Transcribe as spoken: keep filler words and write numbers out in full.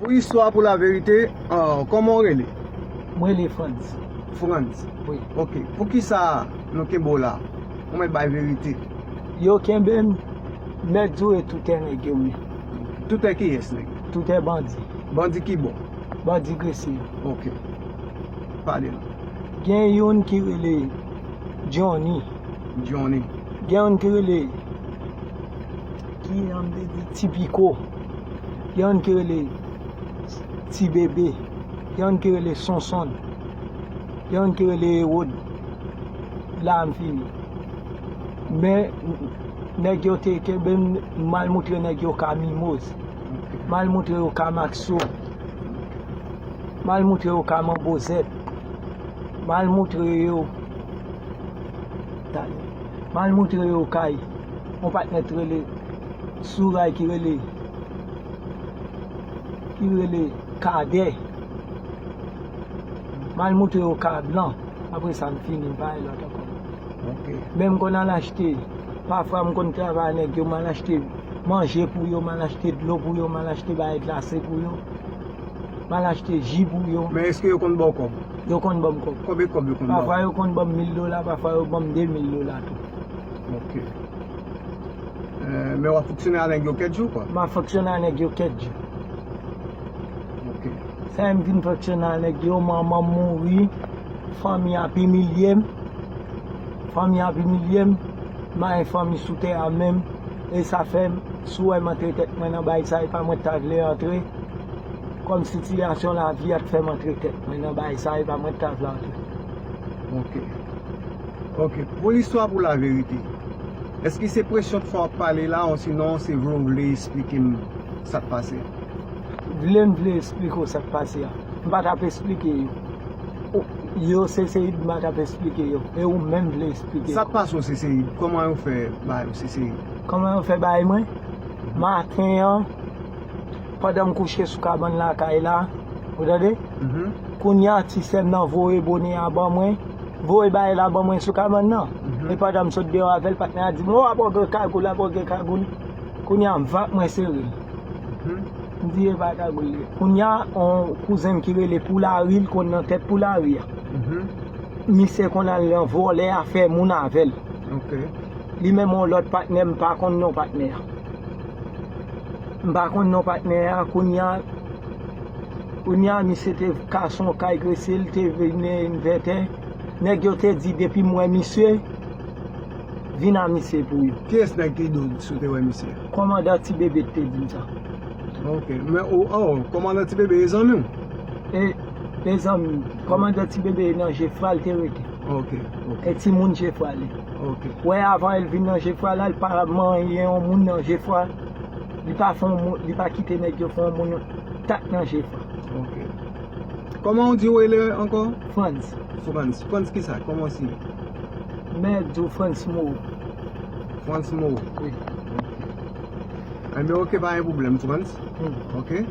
Pou istwa, pou laverite, ah, kòman w rele? Mwen rele Frantz. Frantz. Wi. Ok. Poukisa nou kenbe w la? Ou mèt bay verite. Yo kenbe m, mèt di w e toutè nèg yo m ye. Toutè kiyès, nèg? Toutè bandi. Bandi ki bò? Bandi Gresye. Ok. Pale nou. Gen youn ki rele Johnny. Johnny. Gen youn ki rele, ki jan m te di, Ti Piko. Gen youn ki rele Ti Bebe. Gen youn ki rele Sonson. Gen youn ki rele Ewod. La m fini. Men, nèg yo te kenbe m, m al moutre nèg yo ka Mimoz. M al moutre yo ka Makso. M al moutre yo ka Manbo Zèb. M al moutre yo. Tande. M al moutre yo kay yon patnè t rele Souray ki rele, ki rele Kadè. M al moutre yo ka Blan. Apre sa, m fini, m pa wè lòt ankò. Ok. Men m konn al achte, pafwa m konn travay nèg yo, m al achte manje pou yo, m al achte dlo pou yo, m al achte bagay glase pou yo, m al achte ji pou yo. Men èske yo konn ba w kòb? Yo konn ban m kòb. Konbyen kòb yo konn ba w? Pafwa yo konn ban m mil dola, pafwa yo ban m de mil dola tou. Ok. Eh, men w ap fonksyone ak nèg yo kèk jou, kwa? M ap fonksyone ak nèg yo kèk jou. Ok. Sa m vin fonksyone ak nèg yo, manman m mouri, fanmi ap imilye m. Fanmi ap imilye m, m pa gen fanmi sou tè a menm. E sa fè, si w wè m antre tèt mwen nan bagay sa, e pa mwen t ta vle antre. Kòm sitiyasyon lavi a t fè m antre tèt mwen nan bagay sa, e pa mwen t ta vle antre. Ok. Ok. Pou listwa, pou laverite, èske se presyon k fè w ap pale la, osinon se vle w vle esplike m sa k pase a? Vle m vle esplike w sa k pase a. M pa t ap esplike yo. Ou, yo Seseid, m pa t ap esplike yo. E ou menm vle esplike. Sa k pase w Seseid? Kòman yo fè ba yo Seseid? Kòman yo fè bay mwen? Maten an, pandan m kouche sou kabann lakay la, ou tande? Mhm. Kounye a, ti sè m nan voye bonè a ban mwen, voye bagay la ban mwen sou kabann nan. Mhm. E pandan m sot deyò avè l, patnè a di m, "O, ap gen kagoul, ap gen kagoul." Kounye a, m vant mwen sere l. Mhm. M di, "E pa kagoul li." Kounye a, on kouzen m ki rele Poulari, l konn nan tèt Poulari a. Mhm. Misye konn al nan vòlè a fè moun avè l. Ok. Li menm on lòt patnè, m pa konn non patnè a. M pa konn non patnè a, kounye a, kounye a, misye te kase on kay Gresye, l te vin envètè. Nèg yo te di, depi m wè misye, vin a misye pou yo. Kiyès nèg ki di w si w te wè misye? Kòmandan Ti Bebe te di m sa. Ok. Men, o, o, kòmandan Ti Bebe e zanmi w? E, e zanmi m, kòmandan Ti Bebe nan Jefra l te rete. Ok, ok, E timoun Jefra li. Ok. Wè, avan l vin nan Jefra la, l pa manyen yon moun nan Jefra. Li pa fè yon moun, li pa kite nèg yo fè yon moun tak nan Jefra. Ok. Kòman w di w rele ankò? Frantz. Frantz. Frantz kisa? Kòman w siyen? Men di w Frantz Moreau. Frantz Moreau. Wi. Enben, ok, pa gen pwoblèm, Frantz. Hmm. Ok.